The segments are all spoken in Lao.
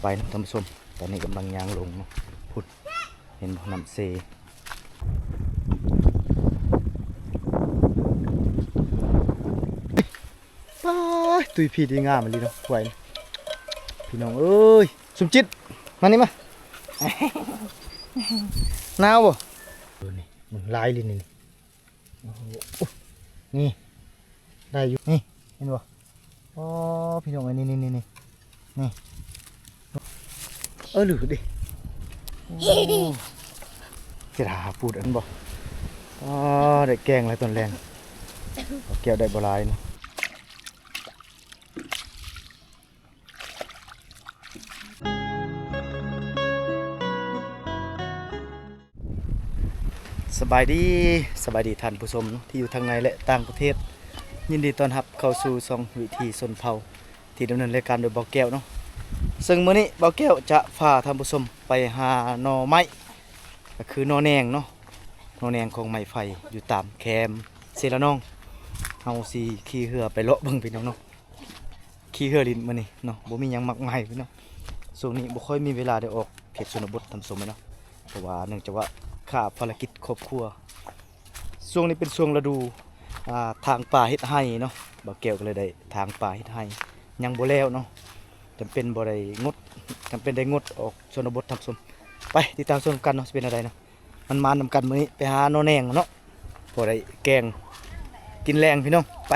ໄປເນາະທ່ານຜູ້ຊົມ, ຕອນນີ້ກຳລັງຍ່າງລົງເນາະ. ພຸ້ນ ເຫັນບໍ່ ນ້ຳເຊ. ປ້າ ຕຸ້ຍພີດີງາມອີ່ຫຼີເນາະ ຄວາຍນີ້ ພີ່ນ້ອງເອີຍ. ສົມຈິດ ມານີ້ມາ. ໜາວບໍ່? ເອີ ນີ້ ມັນຫຼາຍອີ່ຫຼີນີ້. ໂອ້ໂຫ ນີ້ ໄດ້ຢູ່ ນີ້ ເຫັນບໍ່? ອໍ ພີ່ນ້ອງເອີຍ ນີ້ ນີ້ ນີ້ ນີ້ ນີ້ ເອີ ຫຼືເດ້. ໂອ້ ເສຍດາຍ ປູດອັນບໍ່. ອໍ ໄດ້ແກງແລ້ວຕອນແລງ. ເອົາແກ້ວໄດ້ບໍ່ຫຼາຍເນາະ. ສະບາຍດີ ສະບາຍດີທ່ານຜູ້ຊົມທີ່ຢູ່ທາງໃນ ແລະ ຕ່າງປະເທດ. ຍິນດີຕ້ອນຮັບເຂົ້າສູ່ຊ່ອງວິຖີຊົນເຜົ່າ ທີ່ດຳເນີນລາຍການໂດຍບ່າວແກ້ວເນາະ. ເຊິ່ງມື້ນີ້ບ່າວແກ້ວຈະພາທ່ານຜູ້ຊົມໄປຫາໜໍ່ໄມ້ ກໍຄືໜໍ່ແໜງເນາະ, ໜໍ່ແໜງຂອງໄມ້ໄຜ່ ຢູ່ຕາມແຄມເຊລະນອງ. ເຮົາຊິຂີ່ເຮືອໄປເລາະເບິ່ງ ພີ່ນ້ອງເນາະ. ຂີ່ເຮືອຫຼິ້ນມື້ນີ້ເນາະ, ບໍ່ມີຫຍັງມາກມາຍພີ່ນ້ອງ. ຊ່ວງນີ້ບໍ່ຄ່ອຍມີເວລາໄດ້ອອກເຂດຊົນນະບົດທ່ານຜູ້ຊົມເນາະ, ເພາະວ່າເນື່ອງຈາກວ່າຄາບພາລະກິດຄອບຄົວ. ຊ່ວງນີ້ເປັນຊ່ວງລະດູ ອ່າ ຖາງປ່າເຮັດໄຮ່ເນາະ, ບ່າວແກ້ວກໍເລີຍໄດ້ຖາງປ່າເຮັດໄຮ່ ຍັງບໍ່ແລ້ວເນາະ, ຈຳເປັນບໍ່ໄດ້ງົດ ຈຳເປັນໄດ້ງົດອອກຊົນນະບົດທ່ານຜູ້ຊົມ. ໄປຕິດຕາມຊົມກັນເນາະ ຊິເປັນແນວໃດເນາະ. ມັນມານຳກັນມື້ນີ້ ໄປຫາໜໍ່ແໜງເນາະ, ພໍໄດ້ແກງກິນແລງພີ່ນ້ອງ. ໄປ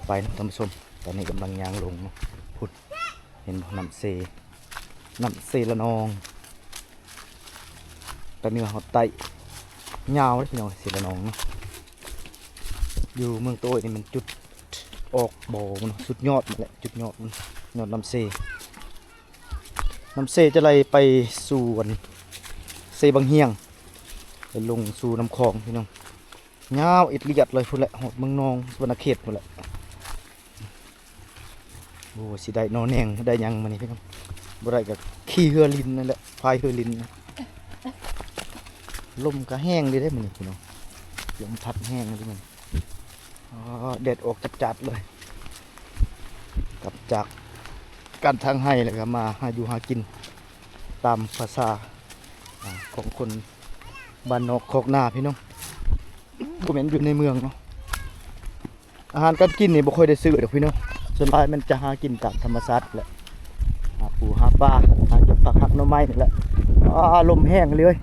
ໄປເນາະທ່ານຜູ້ຊົມ, ຕອນນີ້ກຳລັງຍ່າງລົງເນາະ. ພຸ້ນ ເຫັນບໍ່ ນ້ຳເຊ ນ້ຳເຊລະນອງ ແຕ່ເໜືອຮອດໃຕ້ ຍາວເດ້ພີ່ນ້ອງ ເຊລະນອງເນາະ. ຢູ່ເມືອງຕະໂອ້ຍນີ້ແມ່ນຈຸດອອກບໍ່ມັນ ສຸດຍອດມັນແຫຼະ, ຈຸດຍອດມັນ ຍອດນ້ຳເຊ. ນ້ຳເຊຈະໄຫຼໄປສູ່ອັນເຊບັງຮຽງ ໄປລົງສູ່ນ້ຳຂອງພີ່ນ້ອງ, ຍາວເອດລຽດເລີຍພຸ້ນແຫຼະ, ຮອດເມືອງນອງ ສະຫວັນນະເຂດພຸ້ນແຫຼະ. ໂອ້ ຊິໄດ້ໜໍ່ແໜງໄດ້ຫຍັງມື້ນີ້ພີ່ນ້ອງ, ບໍ່ໄດ້ກໍຂີ່ເຮືອຫຼິ້ນນັ້ນແຫຼະ ພາຍເຮືອຫຼິ້ນ. ລົມກໍແຮງເດ້ມື້ນີ້ພີ່ນ້ອງ, ລົມພັດແຮງເດ້ມື້ນີ້. ອໍ ແດດອອກຈັດໆເລີຍ. ກັບຈາກການຖາງໄຮ່ ແລ້ວກໍມາຫາຢູ່ຫາກິນຕາມພາສາ ອາ ຂອງຄົນບ້ານນອກຄອກນາພີ່ນ້ອງ, ບໍ່ແມ່ນຢູ່ໃນເມືອງເນາະ. ອາຫານການກິນນີ້ບໍ່ຄ່ອຍໄດ້ຊື້ດອກພີ່ນ້ອງ, ສ່ວນຫຼາຍມັນຈະຫາກິນຕາມທຳມະຊາດແຫຼະ. ຫາປູຫາປາ ຫາເກັບຜັກຫັກໜໍ່ໄມ້ນີ້ແຫຼະ. ອ້າ ລົມແຮງເລີຍ.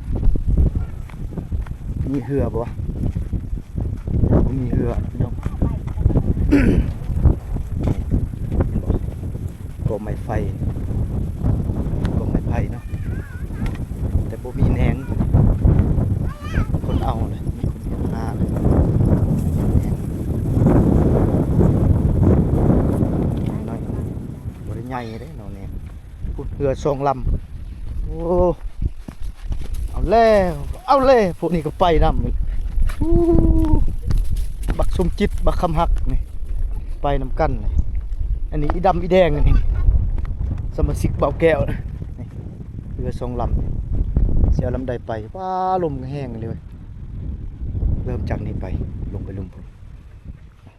ມີເຮືອບໍ່? ບໍ່ມີເຮືອພີ່ນ້ອງ. ເຫັນບໍ່? ກໍໄມ້ໄຜ່ ກໍໄມ້ໄຜ່ເນາະ, ແຕ່ບໍ່ມີແໜງ. ຄົນເອົາເລີຍ ມີຄົນເຮັດນາເລີຍ. ແໜງນ້ອຍ ບໍ່ໄດ້ໃຫຍ່ເດ້ເນາະແໜງ. ພຸ້ນເຮືອສອງລຳ. ໂອ້ ເອົາແລ້ວ ເອົາແລ້ວ ພວກນີ້ກໍໄປນຳ. ອູ້ ບັກສົມຈິດ ບັກຄຳຮັກນີ້ ໄປນຳກັນນີ້. ອັນນີ້ອີດຳອີແດງນີ້ ສະມາຊິກບ່າວແກ້ວນີ້. ເຮືອສອງລຳ ຊິເອົາລຳໃດໄປ? ວ້າ ລົມກໍແຮງເລີຍ. ເລີ່ມຈາກນີ້ໄປ ລົງໄປລຸ່ມພຸ້ນ.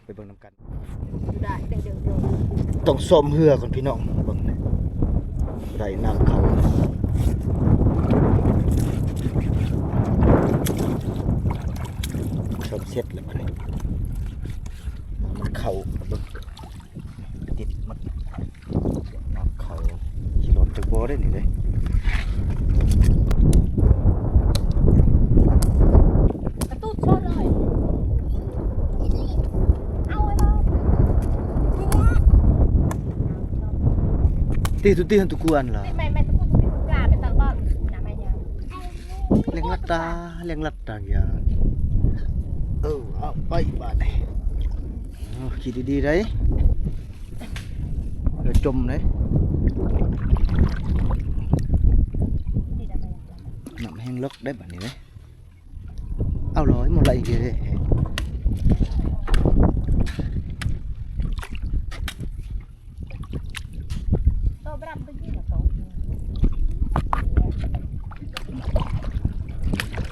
ໄປເບິ່ງນຳກັນ. ຕ້ອງຊ້ອມເຮືອກ່ອນພີ່ນ້ອງ, ເບິ່ງນະ ໄດ້ນ້ຳເຂົ້າ. ຊ້ອມເສັດແລ້ວບັດນີ້ ນ້ຳເຂົ້າ ເບິ່ງ ຕິດໝົດ. ເຂົ້າຂີ້ຫຼອນຈັກບໍ່ໄດ້ນີ້ເດ້. ກະຕຸ້ດໂຊດເລີຍ ເອົາໄວ້ບໍ່? ຕິ ຕຸຕິ ຫັ້ນຕຸກວນລະ ແມ່ນໆ ຕຸກວນ ຕຸກວນ ຕຸກວນ ແມ່ນຕາບ້ານນະ ແມ່ນຫຍັງ? ແລງລັດຕາ ແລງລັດຕາຢ່າ. ເອີ ເອົາໄປບາດນີ້. ເອົາ ຂີ່ດີໆ ໄດ໋ ຢ່າຈົມເດ້. ນ້ຳແຮງເລິກໄດ໋ບາດນີ້ເດ້. ເອົາເລີຍ ໝົດລະອີກເດ້.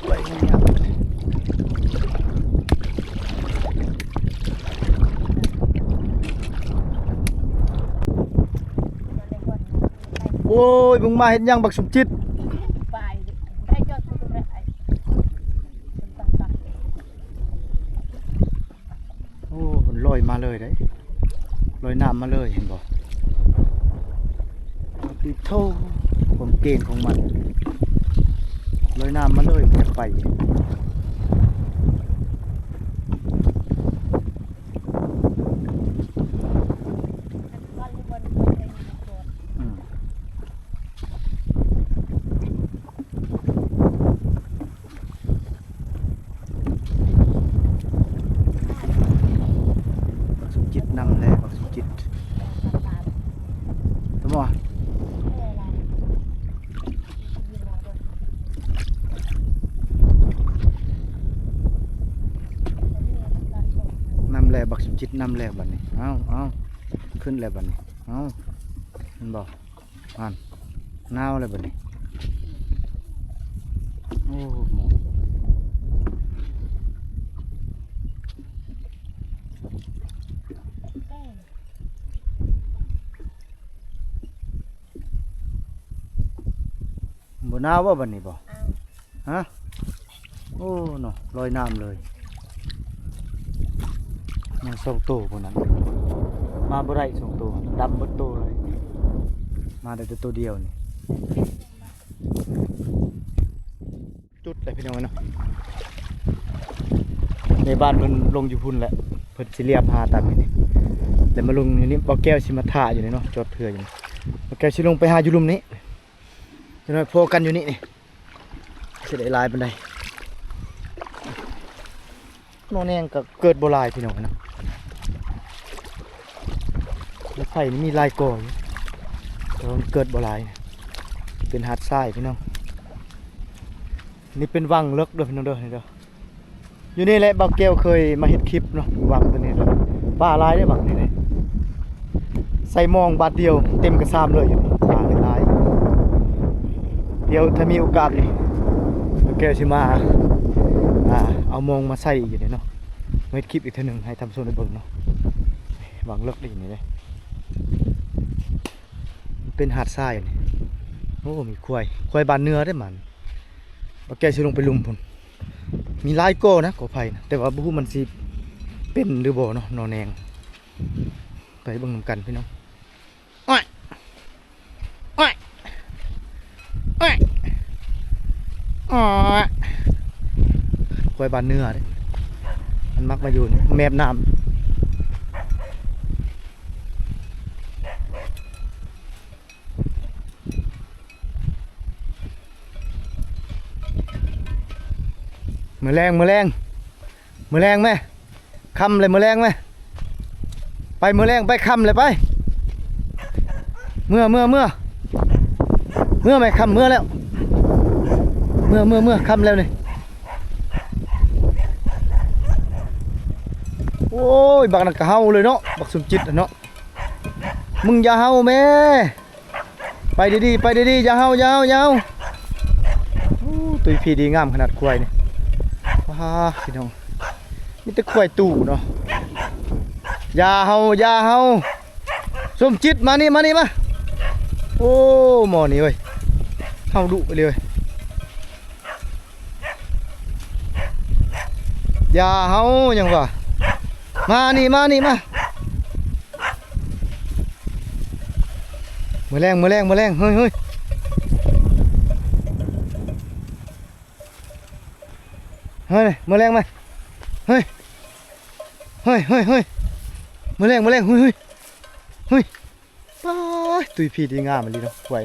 ໄວ້ງາມ ໂອ້ຍ ມຶງມາເຮັດຫຍັງບັກສົມຈິດ? ໂອ້ ມັນລອຍມາເລີຍເດ້ ລອຍນ້ຳມາເລີຍ ເຫັນບໍ່? ຕິໂທ ຄວາມເກັ່ງຂອງມັນ ລອຍນ້ຳມາເລີຍ ມັນຢາກໄປ. ບັກສົມຈິດນຳແລ ບັກສົມຈິດ ສະໝໍ ນຳແລ ບັກສົມຈິດນຳແລ ບັດນີ້ ເອົາ ເອົາ ຂຶ້ນແລ ບັດນີ້ ເອົາ ເຫັນບໍ່? ຫັ້ນ ໜາວແລ້ວບັດນີ້ ໂອ້ ບໍ່ໜາວບໍ່ບັດນີ້ບໍ່? ຮະ? ໂອ້ເນາະ ລອຍນ້ຳເລີຍ ຍັງສອງໂຕພຸ້ນນະ ມາບໍ່ໄດ້ສອງໂຕ ດຳເບິດໂຕເລີຍ ມາໄດ້ແຕ່ໂຕດຽວນີ້ ຈຸດແຫຼະພີ່ນ້ອງເນາະ ໃນບ້ານເພິ່ນລົງຢູ່ພຸ້ນແຫຼະ ເພິ່ນຊິລຽບຫາຕາມນີ້ ແລ້ວມາລົງຢູ່ນີ້ ບ່າວແກ້ວຊິມາຖ້າຢູ່ນີ້ເນາະ ຈອດເຮືອຢູ່ນີ້ ບ່າວແກ້ວຊິລົງໄປຫາຢູ່ລຸ່ມນີ້. ຈັກໜ້ອຍພໍກັນຢູ່ນີ້ນີ້ ຊິໄດ້ຫຼາຍປານໃດ ໜໍ່ແໜງກໍເກີດບໍ່ຫຼາຍພີ່ນ້ອງເນາະ ໃນໄຜ່ນີ້ມີຫຼາຍກໍຢູ່ ແຕ່ວ່າມັນເກີດບໍ່ຫຼາຍ ເປັນຫາດຊາຍພີ່ນ້ອງ ນີ້ເປັນວັງເລິກເດີພີ່ນ້ອງເດີ ນີ້ເດີ. ຢູ່ນີ້ແຫຼະ ບ່າວແກ້ວເຄີຍມາເຮັດຄລິບເນາະ ວັງຕົວນີ້ແຫຼະ ປາຫຼາຍເດ້ ວັງນີ້ເດ້ ໃສ່ມອງບາດດຽວເຕັມກະຊາມເລີຍ ຢູ່ນີ້ປາຫຼາຍ ດຽວຖ້າມີໂອກາດນີ້ ບ່າວແກ້ວຊິມາ ອ່າ ເອົາມອງມາໃສ່ຢູ່ນີ້ເນາະ ມາເຮັດຄລິບອີກເທື່ອໜຶ່ງໃຫ້ທ່ານຜູ້ຊົມໄດ້ເບິ່ງເນາະ ວັງເລິກດີນີ້ເດ້ ເປັນຫາດຊາຍນີ້ ໂອ້ ມີຄວາຍ ຄວາຍບ້ານເໜືອເດ້ມັນ ບ່າວແກ້ວຊິລົງໄປລຸ່ມພຸ້ນ ມີຫຼາຍກໍນະ ກໍໄຜ່ນະ ແຕ່ວ່າບໍ່ຮູ້ມັນຊິເປັນຫຼືບໍ່ເນາະ ໜໍ່ແໜງ ໄປເບິ່ງນຳກັນພີ່ນ້ອງ ໂອ້ຍ ໂອ້ຍ ໂອ້ຍ ໂອ້ຍ ຄວາຍບ້ານເໜືອເດ້ ມັນມັກມາຢູ່ນີ້ ແມບນ້ຳ. ມື້ແລງ ມື້ແລງ ມື້ແລງແມ ຄ່ຳແລ້ວ ມື້ແລງແມ ໄປ ມື້ແລງໄປ ຄ່ຳແລ້ວໄປ ເມືອ ເມືອ ເມືອ ເມືອແມ ຄ່ຳເມືອແລ້ວ ເມືອ ເມືອ ເມືອ ຄ່ຳແລ້ວນີ້ ໂອ້ຍ ບັກນັ້ນກໍເຫົ່າເລີຍເນາະ ບັກສົມຈິດເນາະ ມຶງຢ່າເຫົ່າແມ ໄປດີໆ ໄປດີໆ ຢ່າເຫົ່າ ຢ່າເຫົ່າ ຢ່າເຫົ່າ ໂອ້ ຕຸ້ຍພີດີງາມຂະໜາດຄວາຍນີ້ ວ້າ ພີ່ນ້ອງ ມີແຕ່ຄວາຍຕູ້ເນາະ ຢ່າເຫົ່າ ຢ່າເຫົ່າ ສົມຈິດ ມານີ້ ມານີ້ ມາ ໂອ້ ໝໍນີ້ເວີຍ ເຫົ່າດຸອີ່ຫຼີເວີຍ ຢ່າເຫົ່າຫຍັງວະ ມານີ້ ມານີ້ ມາ ມື້ແລງ ມື້ແລງ ມື້ແລງ ເຮີ້ຍ ເຮີ້ຍ ເຮີ້ຍ ມື້ແລງມາ ເຮີ້ຍ ເຮີ້ຍ ເຮີ້ຍ ເຮີ້ຍ ມື້ແລງ ມື້ແລງ ເຮີ້ຍ ເຮີ້ຍ ເຮີ້ຍ ປ້າ ຕຸ້ຍພີດີງາມອີ່ຫຼີເນາະ ຄວາຍ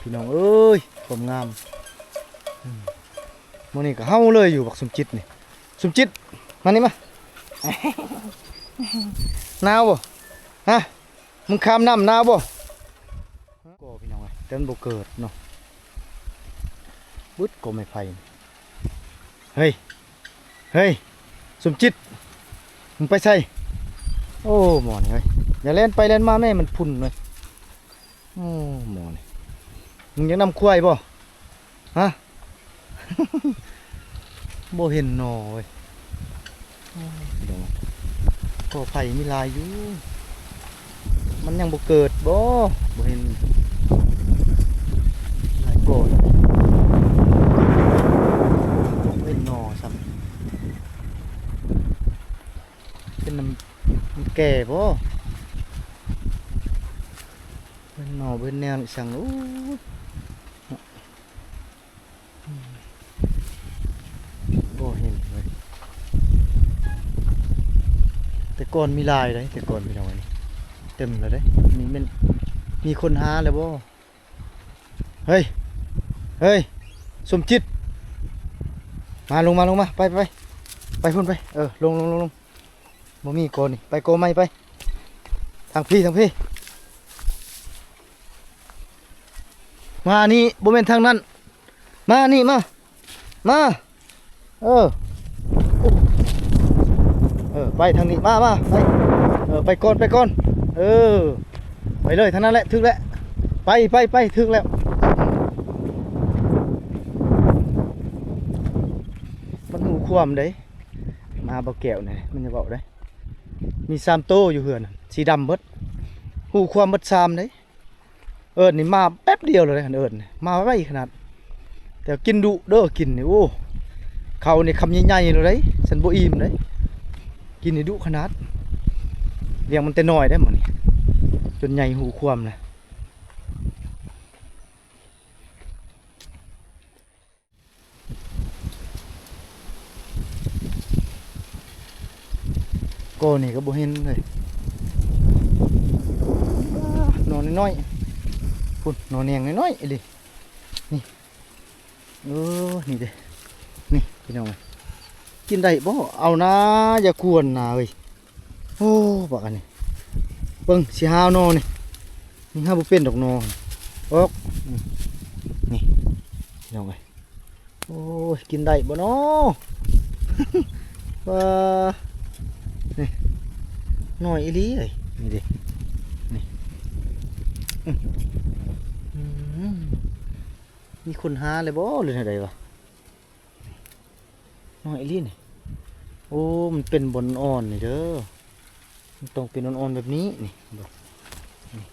ພີ່ນ້ອງເອີຍ ຄວາມງາມ ອືມ ມື້ນີ້ກໍເຫົ່າເລີຍຢູ່ ບັກສົມຈິດນີ້ ສົມຈິດ ມານີ້ມາ ໜາວບໍ່ ຮະ ມຶງຂ້າມນ້ຳໜາວບໍ່? ກໍພີ່ນ້ອງເອີຍ ແຕ່ມັນບໍ່ເກີດເນາະ ບຶດກໍໄມ້ໄຜ່ ເຮີ້ຍ ເຮີ້ຍ ສົມຈິດ ມຶງໄປໃສ? ໂອ້ ໝໍນີ້ເອີຍ ຢ່າແລ່ນໄປແລ່ນມາແມ່ ມັນພຸ່ນເວີຍ ໂອ້ ໝໍນີ້ ມຶງຢາກນຳຄວາຍບໍ່? ຮະ ບໍ່ເຫັນໜໍເວີຍ ໂອ້ຍ ກໍໄຜ່ມີຫຼາຍຢູ່ ມັນຍັງບໍ່ເກີດບໍ່? ບໍ່ເຫັນ ຫຼາຍໂກນເປັນໜໍ່ຊ້ຳ ເປັນນ້ຳ ມັນແກ່ບໍ່? ເປັນໜໍ່ເປັນແນວນີ້ຊັງ ໂອ້ຍ ບໍ່ເຫັນເລີຍ ແຕ່ກ່ອນມີຫຼາຍເດ້ ແຕ່ກ່ອນພີ່ນ້ອງເອີຍ ເຕັມແລ້ວເດ້ ນີ້ແມ່ນມີຄົນຫາແລ້ວບໍ່? ເຮີ້ຍ ເຮີ້ຍ ສົມຈິດ ມາ ລົງມາ ລົງມາ ໄປ ໄປ ໄປພຸ້ນໄປ ເອີ ລົງ ລົງ ລົງ ລົງ ບໍ່ມີກໍນີ້ ໄປກໍໃໝ່ໄປ ທາງພີ້ ທາງພີ້ ມານີ້ ບໍ່ແມ່ນທາງນັ້ນ ມານີ້ ມາ ມາ ເອີ ເອີ ໄປທາງນີ້ ມາ ມາ ໄປ ເອີ ໄປກ່ອນ ໄປກ່ອນ ເອີ ໄປເລີຍ ທາງນັ້ນແຫຼະ ຖືກແລ້ວ ໄປ ໄປ ໄປ ຖືກແລ້ວ ມັນຮູ້ຄວາມເດ້ ໝາບໍ່ແກ້ວນີ້ ມັນຈະເວົ້າໄດ້ ມີສາມໂຕຢູ່ເຮືອນ ສີດຳເບິດ ຮູ້ຄວາມເບິດສາມເດ້. ເອິດນີ້ມາແປັບດຽວເລີຍ ຄັນເອິດນີ້ມາໄວຂະໜາດ ແຕ່ກິນດຸເດີ ກິນນີ້ ໂອ້ ເຂົ້ານີ້ຄຳໃຫຍ່ໆໂລດເດ້ ຊັ້ນບໍ່ອີ່ມເດ້ ກິນນີ້ດຸຂະໜາດ ລ້ຽງມັນແຕ່ນ້ອຍເດ້ໝໍນີ້ ຈົນໃຫຍ່ຮູ້ຄວາມແລ້ວ. ກໍນີ້ກໍບໍ່ເຫັນເລີຍ ໜໍ່ນ້ອຍໆ ພຸ້ນ ໜໍ່ແໜງນ້ອຍໆອີ່ຫຼີ ນີ້ ເອີ ນີ້ເດ້ ນີ້ພີ່ນ້ອງເອີຍ ກິນໄດ້ບໍ່? ເອົານາ ຢ່າກວນນາເອີຍ. ໂອ້ ບັກອັນນີ້ ເບິ່ງ ຊິຫາເອົາໜໍ່ນີ້ ນີ້ຫາບໍ່ເປັນດອກໜໍ່ ອອກ ອືມ ນີ້ ພີ່ນ້ອງເອີຍ ໂອ້ຍ ກິນໄດ້ບໍ່ນໍ? ວ້າ ນີ້ ນ້ອຍອີ່ຫຼີເອີຍ ນີ້ເດ້ ນີ້ ອືມ ອືມ ມີຄົນຫາແລ້ວບໍ່ ຫຼືແນວໃດວະ? ນ້ອຍອີ່ຫຼີນີ້ ໂອ້ ມັນເປັນບ່ອນອ່ອນນີ້ເດີ ມັນຕ້ອງເປັນອ່ອນໆແບບນີ້ ນີ້ ເບິ່ງ ນີ້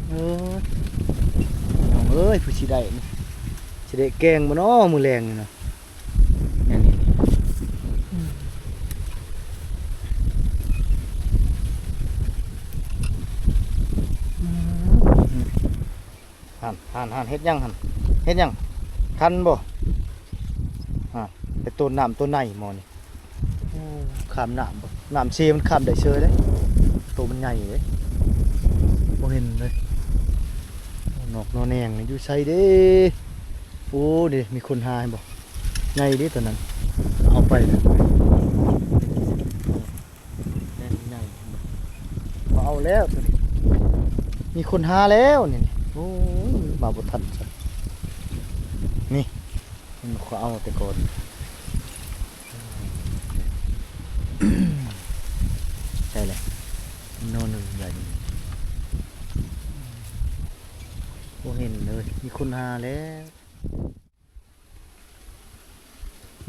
ເອີຍ ນ້ອງເອີຍ ຜູ້ຊິໄດ້ນີ້ ຊິໄດ້ແກງບໍ່ນໍ ມື້ແລງນີ້ນະ ແນວນີ້ ອືມ ອືມ. ຫັ້ນ ຫັ້ນ ຫັ້ນ ເຮັດຫຍັງຫັ້ນ ເຮັດຫຍັງ ຄັນບໍ່? ອ່າ ໄປໂຕນນ້ຳໂຕໃນໝໍນີ້ ໂອ້ ຂ້າມນ້ຳບໍ່ ນ້ຳເຊມັນຂ້າມໄດ້ເຊີຍເດ້ ໂຕມັນໃຫຍ່ເດ້ ບໍ່ເຫັນເລີຍ ໜໍ່ແໜງຢູ່ໃສເດ້? ໂອ້ ເດ້ ມີຄົນຫາເຫັນບໍ່ ໃຫຍ່ເດ້ໂຕນັ້ນ ເອົາໄປ ແໜງໃຫຍ່ ເຂົາເອົາແລ້ວໂຕນີ້ ມີຄົນຫາແລ້ວນີ້ ໂອ້ຍ ມາບໍ່ທັນຊະ ນີ້ ມັນເຂົາເອົາແຕ່ກ່ອນ ໃຊ່ແຫຼະ ໜໍ່ໜຶ່ງໃຫຍ່ ບໍ່ເຫັນເລີຍ ມີຄົນຫາແລ້ວ.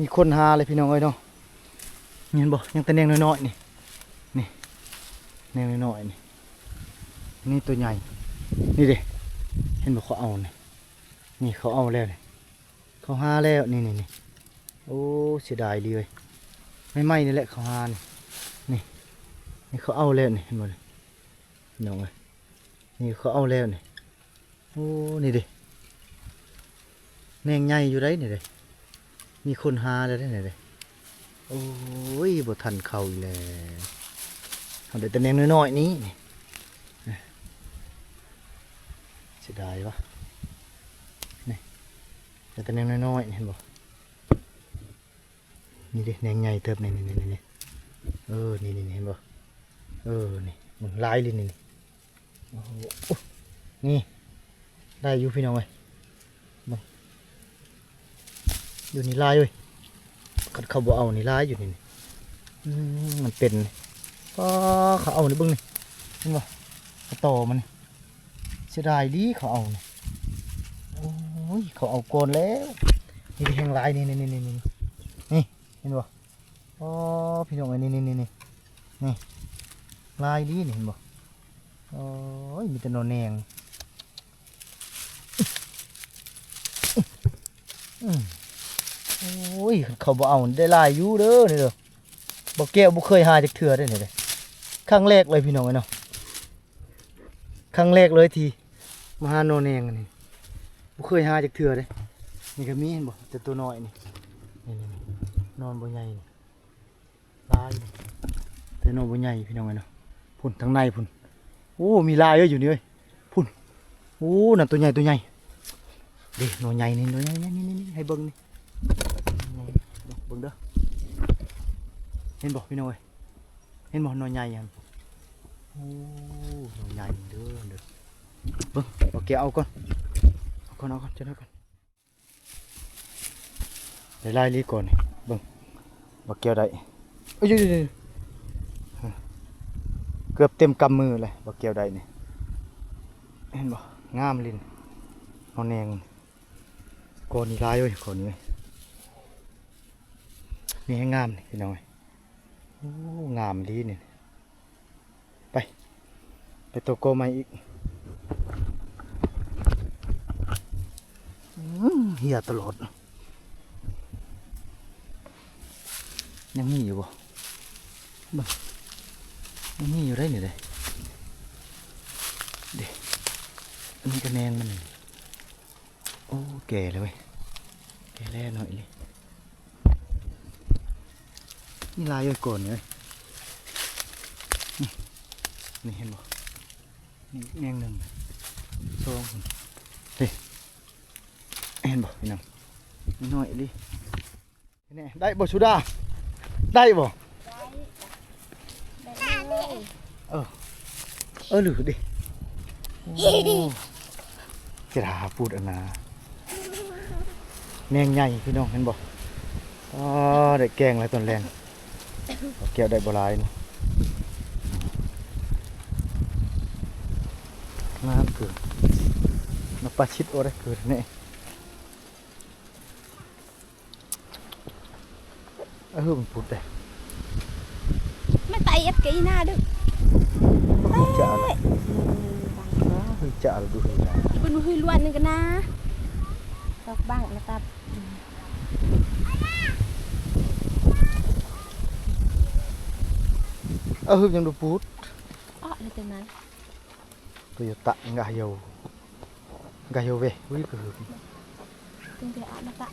ມີຄົນຫາເລີຍພີ່ນ້ອງເອີຍເນາະ ເຫັນບໍ່ ຍັງແຕ່ແໜງນ້ອຍໆນີ້ ນີ້ ແໜງນ້ອຍໆນີ້ ນີ້ໂຕໃຫຍ່ ນີ້ເດ້ ເຫັນບໍ່ ເຂົາເອົານີ້ ນີ້ເຂົາເອົາແລ້ວນີ້ ເຂົາຫາແລ້ວ ນີ້ໆໆ ໂອ້ ເສຍດາຍອີ່ຫຼີເວີຍ ໃໝ່ໆນີ້ແຫຼະເຂົາຫານີ້ ນີ້ ນີ້ເຂົາເອົາແລ້ວນີ້ ເຫັນບໍ່ນີ້ ພີ່ນ້ອງເອີຍ ນີ້ເຂົາເອົາແລ້ວນີ້ ໂອ້ ນີ້ເດ້ ແໜງໃຫຍ່ຢູ່ໃດ໋ນີ້ເດ້ ມີຄົນຫາແລ້ວເດ້ນີ້ເດ້ ໂອ້ຍ ບໍ່ທັນເຂົ້າອີກແລ້ວ ເຮົາໄດ້ແຕ່ແໜງນ້ອຍໆນີ້ ນີ້ ເສຍດາຍວະ ນີ້ ໄດ້ແຕ່ແໜງນ້ອຍໆ ເຫັນບໍ່? ນີ້ເດ້ ແໜງໃຫຍ່ເຕີບນີ້ ນີ້ ນີ້ ນີ້ ເອີ ນີ້ ນີ້ ນີ້ ເຫັນບໍ່? ເອີ ນີ້ ເບິ່ງ ຫຼາຍອີ່ຫຼີນີ້ ນີ້ ໂອ້ໂຫ ນີ້ ໄດ້ຢູ່ພີ່ນ້ອງເອີຍ ເບິ່ງ ຢູ່ນີ້ຫຼາຍເວີຍ ຄັນເຂົາບໍ່ເອົານີ້ຫຼາຍຢູ່ນີ້ ນີ້ ອືມ ມັນເປັນ ອໍ ເຂົາເອົານີ້ ເບິ່ງນີ້ ເຫັນບໍ່? ກະຕໍມັນນີ້ ເສຍດາຍອີ່ຫຼີເຂົາເອົານີ້ ໂອ້ຍ ເຂົາເອົາກ່ອນແລ້ວ ນີ້ແຮງຫຼາຍ ນີ້ ນີ້ ນີ້ ນີ້ ນີ້ ເຫັນບໍ່? ອໍ ພີ່ນ້ອງເອີຍ ນີ້ ນີ້ ນີ້ ນີ້ ນີ້ ຫຼາຍອີ່ຫຼີນີ້ ເຫັນບໍ່? ໂອ້ຍ ມີແຕ່ໜໍ່ແໜງ. ອືມ ໂອ້ຍ ຄັນເຂົາບໍ່ເອົາໄດ້ຫຼາຍຢູ່ເດີນີ້ເດີ. ບໍ່ແກ້ວບໍ່ເຄີຍຫາຈັກເທື່ອເດ້ນີ້ເດ້. ຄັ້ງແລກເລີຍພີ່ນ້ອງເອີຍເນາະ. ຄັ້ງແລກເລີຍທີ່ມາຫາໜໍ່ແໜງອັນນີ້. ບໍ່ເຄີຍຫາຈັກເທື່ອເດ້. ນີ້ກໍມີ ເຫັນບໍ່? ແຕ່ຕົວນ້ອຍນີ້. ນີ້ໆໆ ໜໍ່ບໍ່ໃຫຍ່ນີ້. ຫຼາຍ ແຕ່ໜໍ່ບໍ່ໃຫຍ່ພີ່ນ້ອງເອີຍເນາະ. ພຸ້ນ ທາງໃນພຸ້ນ. ໂອ້ ມີຫຼາຍເອີຍຢູ່ນີ້ເອີຍ. ພຸ້ນ. ໂອ້ ນັ້ນຕົວໃຫຍ່ ຕົວໃຫຍ່. ເດ້ ໜໍ່ໃຫຍ່ນີ້ ໜໍ່ໃຫຍ່ນີ້ ນີ້ ນີ້ ໃຫ້ເບິ່ງນີ້. ເບິ່ງເດີ. ເຫັນບໍ່ພີ່ນ້ອງເອີຍ? ເຫັນບໍ່ ໜໍ່ໃຫຍ່ຫັ້ນ? ໂອ້ ໜໍ່ໃຫຍ່ເດີ ເດີ. ເບິ່ງ ບໍ່ແກ້ວເອົາກ່ອນ ເອົາກ່ອນ ເອົາກ່ອນ ເອົາກ່ອນ. ໄດ້ຫຼາຍອີ່ຫຼີກ່ອນນີ້ ເບິ່ງ ບໍ່ແກ້ວໄດ້. ເອີຍ ເກືອບເຕັມກຳມືເລີຍ ບໍ່ແກ້ວໄດ້ນີ້. ເຫັນບໍ່? ງາມອີ່ຫຼີ ໜໍ່ແໜງ. ກ້ອນນີ້ຫຼາຍເວີຍ ກ້ອນນີ້ເວີຍ. ນີ້ແຮງງາມນີ້ພີ່ນ້ອງເອີຍ. ໂອ້ ງາມອີ່ຫຼີນີ້. ໄປ ໄປຕໍ່ກໍໃໝ່ອີກ. ອືມ ເຫຍຕະຫຼອດ. ຍັງມີຢູ່ບໍ່? ເບິ່ງ ຍັງມີຢູ່ໄດ໋ນີ້ເດ້. ເດ້ ອັນນີ້ກະແໜງມັນ. ໂອ້ ແກ່ແລ້ວເວີຍ ແກ່ແລ້ວໜ້ອຍນີ້. ນີ້ຫຼາຍຢູ່ກ່ອນນີ້ເວີຍ. ນີ້ ນີ້ເຫັນບໍ່? ນີ້ແໜງໜຶ່ງ ສອງ ນີ້ ເຫັນບໍ່ພີ່ນ້ອງ? ນ້ອຍອີ່ຫຼີ. ນີ້ໄດ້ບໍ່ສຸດາ? ໄດ້ບໍ່? ໄດ້ ໄດ້ເລີຍ. ເອີ ເອີ ຫຼືເດ້. ໂອ້ ເຈລາປູດອັນນາ ແໜງໃຫຍ່ພີ່ນ້ອງ ເຫັນບໍ່? ອໍ ໄດ້ແກງແລ້ວຕອນແລງ. ເອົາແກ້ວໄດ້ບໍ່ຫຼາຍເນາະ. ງາມເກີນ ນະປາຊິດໂອໄດ້ເກີນແນ່. ເອີ ມັນພຸດເດ້ ແມ່ນຕາເອັດກະອີ່ໜ້າເດີ້. ເອີ ຈະເອົາລະ ເອີ ຈະເອົາລະດູຫັ້ນນະ. ເພິ່ນບໍ່ຄືລວນໜຶ່ງກັນນະ ຕອກບັງນະຕັບ. ເອີ ຫຶບຍັງດູປູດ ເອາະ ແລ້ວຈັ່ງນັ້ນ. ໂຕໂຍຕະ ງາໂຍ ງາໂຍເວ ອຸ້ຍ ກະຫຶບ ຕຶງແຕ່ອະມະຕະ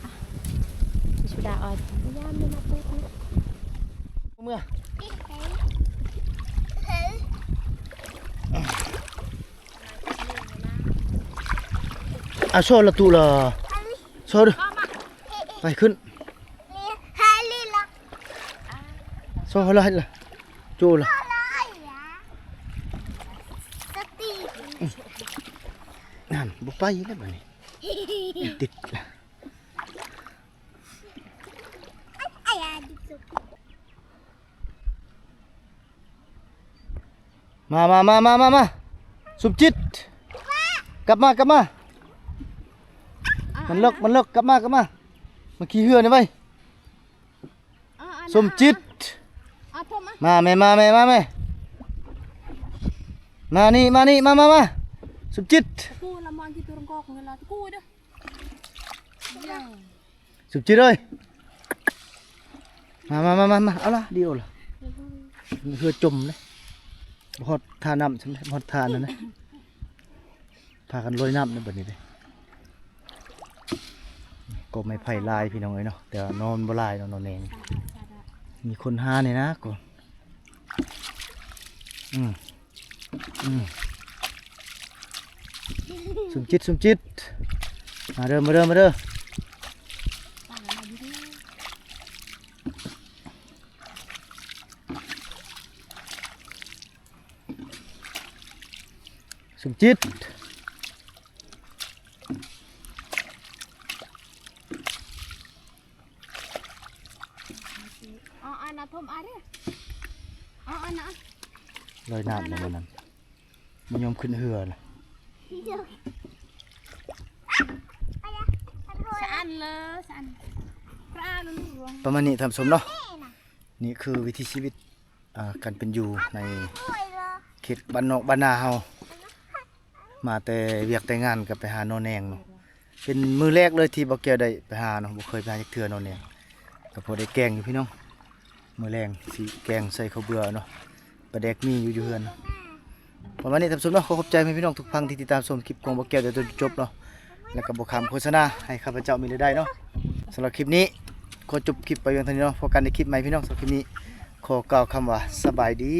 ສຸດາອອຍ ຍາມນີ້ມາເປີດນະ ເມືອ ອາ ໂຊລະຕຸລະ ໂຊ ໄປ ຂຶ້ນ ໂຊລະ ໂຈລະ ນັ້ນ ບໍ່ໄປແລ້ວບາດນີ້ ຕິດລະ ມາ ມາ ມາ ມາ ມາ ສົມຈິດ ກັບມາ ກັບມາ ມັນເລິກ ມັນເລິກ ກັບມາ ກັບມາ ມາຂີ່ເຮືອນີ້ໄວ້. ສົມຈິດ ມາແມ່ ມາແມ່ ມາແມ່ ມານີ້ ມານີ້ ມາ ມາ ມາ ສົມຈິດ ສົມຈິດເອີຍ ມາ ມາ ມາ ມາ ເອົາລະ ດີໂອລະ ເຮືອຈົມເດ້ ບໍ່ຮອດທ່ານ້ຳ ບໍ່ຮອດທ່ານັ້ນນະ. ພາກັນລອຍນ້ຳໃນບັດນີ້ເດ້ ກໍໄມ້ໄຜ່ຫຼາຍພີ່ນ້ອງເອີຍເນາະ ແຕ່ວ່າໜໍ່ມັນບໍ່ຫຼາຍເນາະ ໜໍ່ແໜງ ມີຄົນຫາແດ່ນະກໍ ອືມ ອືມ ສົມຈິດ ສົມຈິດ ມາເດີ ມາເດີ ມາເດີ. ສົມຈິດ ເອົາອັນນະ ຖົມອັນເດີ ເອົາອັນນະ ລອຍນ້ຳນະ ມັນນັ້ນ ບໍ່ຍອມຂຶ້ນເຮືອລະ ສະອັນເລີ ສະອັນ ປະມານນີ້ທ່ານຜູ້ຊົມເນາະ ນີ້ຄືວິຖີຊີວິດ ອ່າ ການເປັນຢູ່ໃນ ເຂດບ້ານນອກບ້ານນາເຮົາ ມາແຕ່ວຽກແຕ່ງານກໍໄປຫາໜໍ່ແໜງເນາະ. ເປັນມື້ແລກເລີຍທີ່ບໍ່ແກ້ວໄດ້ໄປຫາເນາະ, ບໍ່ເຄີຍໄປຫາຈັກເທື່ອໜໍ່ແໜງ. ກໍພໍໄດ້ແກງຢູ່ພີ່ນ້ອງ, ມື້ແລງຊິແກງໃສ່ເຂົ້າເບືອເນາະ, ປາແດກມີຢູ່ ຢູ່ເຮືອນ. ປະມານນີ້ທ່ານຜູ້ຊົມເນາະ, ຂໍຂອບໃຈແມ່ພີ່ນ້ອງທຸກພັນທີ່ຕິດຕາມຊົມຄລິບຂອງບໍ່ແກ້ວແຕ່ຕົ້ນຈົນຈົບເນາະ, ແລ້ວກໍບໍ່ຂ້າມໂຄສະນາ ໃຫ້ຂ້າພະເຈົ້າມີລາຍໄດ້ເນາະ. ສຳລັບຄລິບນີ້ ຂໍຈົບຄລິບໄປພຽງເທົ່ານີ້ເນາະ, ພົບກັນໃນຄລິບໃໝ່ພີ່ນ້ອງ. ສຳລັບຄລິບນີ້ ຂໍກ່າວຄຳວ່າສະບາຍດີ.